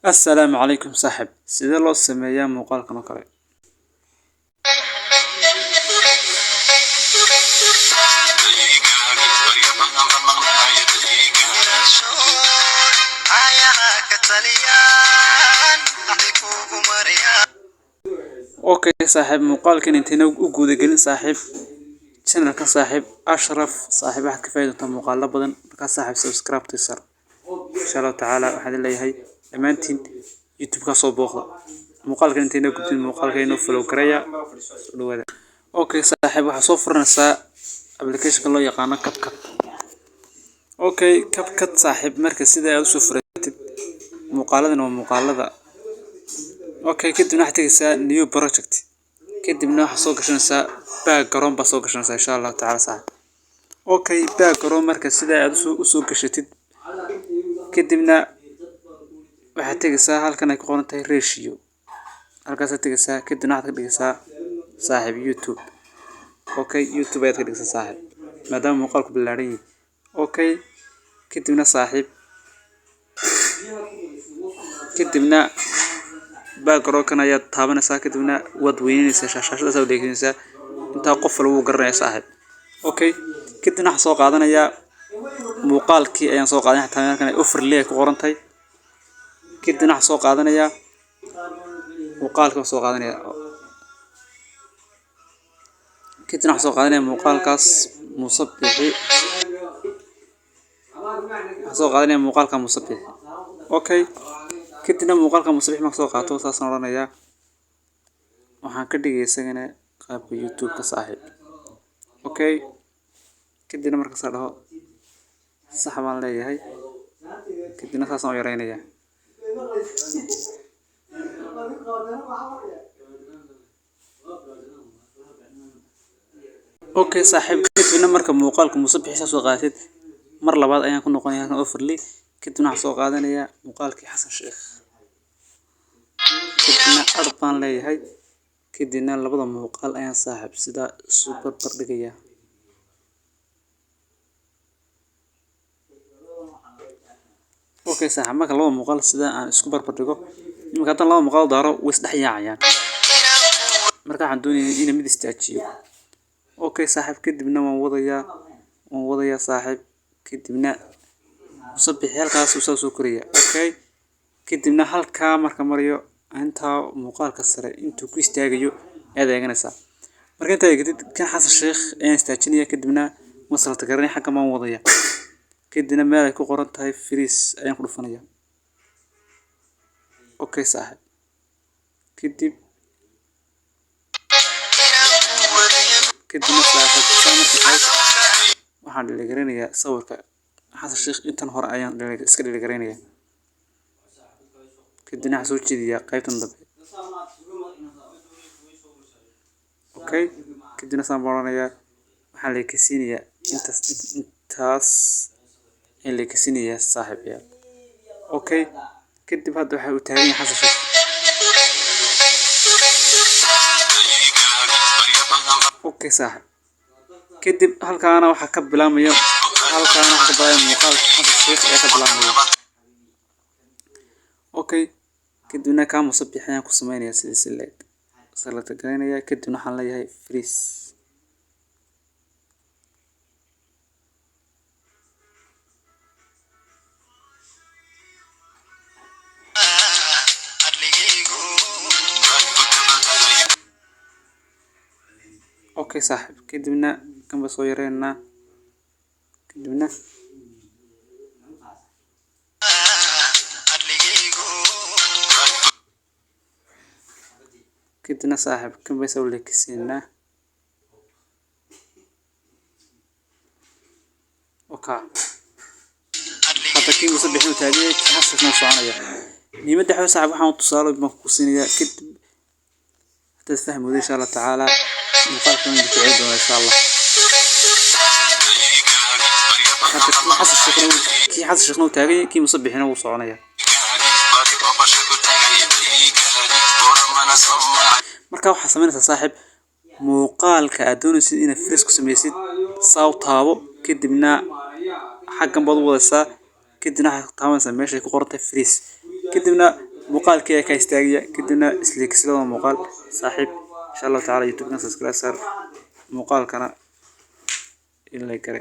Assalaamu calaykum saaxiib, sidee loo sameeyaa muuqaalkan oo kale? Okay saaxiib, muuqaalkan intayna u gudagelin saaxiib, channelka saaxiib Ashraf saaxiib waxaad ka faa'iidi doontaa muuqaalo badan. Markaa saaxiib subscribe to sar. Insha Allah tacaala waxaan idin leeyahay dhammaantiin YouTube ka soo booqda. Muuqaalkan intayna gudbin muuqaalka inoo follow gareeya. Soo dhawaada. Okay saaxiib, waxaa soo furanaysaa application loo yaqaano CapCut. Okay, CapCut saaxiib, marka sida aad u soo furatid muuqaaladan waa muuqaalada. Okay, kadibna waxaad tegaysaa new project. Kadibna waxaad soo gashanaysaa background baa soo gashanaysaa insha Allah tacaala saaxiib. Okay, background marka sida aad u soo gashatid, kadibna waxaad tegaysaa halkan ay ku qoran tahay ratio. Halkaas aad tegaysaa, kadibna waxaad ka dhigaysaa saaxiib YouTube. Okay, YouTube ayaad ka dhigaysaa saaxiib, maadaama muuqaalku ballaaran yahay. Okay, kadibna saaxiib, kadibna background-kan ayaad taabanaysaa, kadibna waad weynanaysaa, shaashadaas aad dhegeynaysaa intaa qof walba wuu garanayaa saaxiib. Okay, kadibna waxaan soo qaadanayaa muuqaalkii ayaan soo qaadanaya, xataa halkan ay overlay ay ku qoran tahay. Kadibna waxaan soo qaadanayaa muuqaalka soo qaadanaya. Kadibna waxaan soo qaadanaya muuqaalkaas Muuse Biixi. Waxaan soo qaadanaya muuqaalka Muuse Biixi. Okay, kadibna muuqaalka Muuse Biixi markaan soo qaato saasaan odhanayaa. Waxaan ka dhigay isagana qaabka YouTube-ka saaxiib. Okay, kadibna markaas aan dhaho sax baan leeyahay. Kadibna saasaan u yareynayaa. Okay saaxiib, kadibna marka muuqaalka Muuse Biixi soo qaadatid, mar labaad ayaan ku noqonayaa halkan overlay. Kadibna waxaan soo qaadanayaa muuqaalkii Xasan Sheikh. Kadibna add baan leeyahay. Kadibna labada muuqaal ayaan saaxiib sidaa isu barbar dhigayaa. Okay saaxiib, marka labada muuqaal sidaa aan isku barbar dhigo, iminka haddaan labada muuqaal daaro way isdhex yaacayaan. Marka waxaan doonayaa inaan mid istaajiyo. Okay saaxiib, kadibna waan wadayaa saaxiib. Kadibna Muuse Biixi halkaas uu soo koraya. Okay, kadibna halkaa marka mariyo intaa muuqaalka sare intuu ku istaagayo ayaad eeganaysaa. Marka intaa eegtid kan Xasan Sheikh ayaan istaajinaya, kadibna ma salta garanay xagga baan wadaya. Kadibna meel ay ku qoran tahay freeze ayaan ku dhufanaya. Okay saaxiib, kadibna saaxiib saa markay tahay waxaan dhaligaranayaa sawirka Xasan Sheikh intan hore ayaan iska dhaligaranayaa. Kadibna waxaan soo jeediyaa qaybtan dambe. Okay, kadibna saan baan odhanayaa, waxaan leekisiinayaa intaas ayaan leekisiinayaa saaxiibayaal. Okay, kadib hadda waxa uu taagan yahay Xasan Sheikh. Okay saaxiib, kadib halkaana waxaa ka bilaabmaya, halkaana waxaa ka bilaabmaya muuqaalka Xasan Sheikh ayaa ka bilaabmaya. Okay, kadibna kaa Muuse Biixi ayaan ku sameynayaa sidii si leeg. Select gareynayaa, kadibna waxaan leeyahay freeze. Okay saaxiib, kadibna kan baa soo yareynaa. Kadibna saaxiib kan baa soo leekisiinaa. Okay, hadda kii Muuse Biixi uu taagan yahay, kii Xasan Sheikh soconaya. Muhiimadda waxa saaxiib waxaan tusaale baan ku siinayaa. Kadib hadaad fahmi weydo insha Allah tacaala muuqaalkan waan ku celin doonaa insha Allah. Hadda kii Xasan Sheekhna uu taagan yahay, kii Muuse Biixina wuu soconaya. Marka waxaad samaynaysaa saaxiib, muuqaalka aad doonaysid inaad freeze ku sameysid saa u taabo, kadibna xaggan baad u wadaysaa, kadibna waxaad taabanaysaa meesha ay ku qoran tahay freeze. Kadibna Muuqaalkii ayaa ka istaagaya, kadibna isliigsilada muuqaal saaxiib. Insha Allahu tacaala, YouTube-na subscribe saar, muuqaalkana in la kare.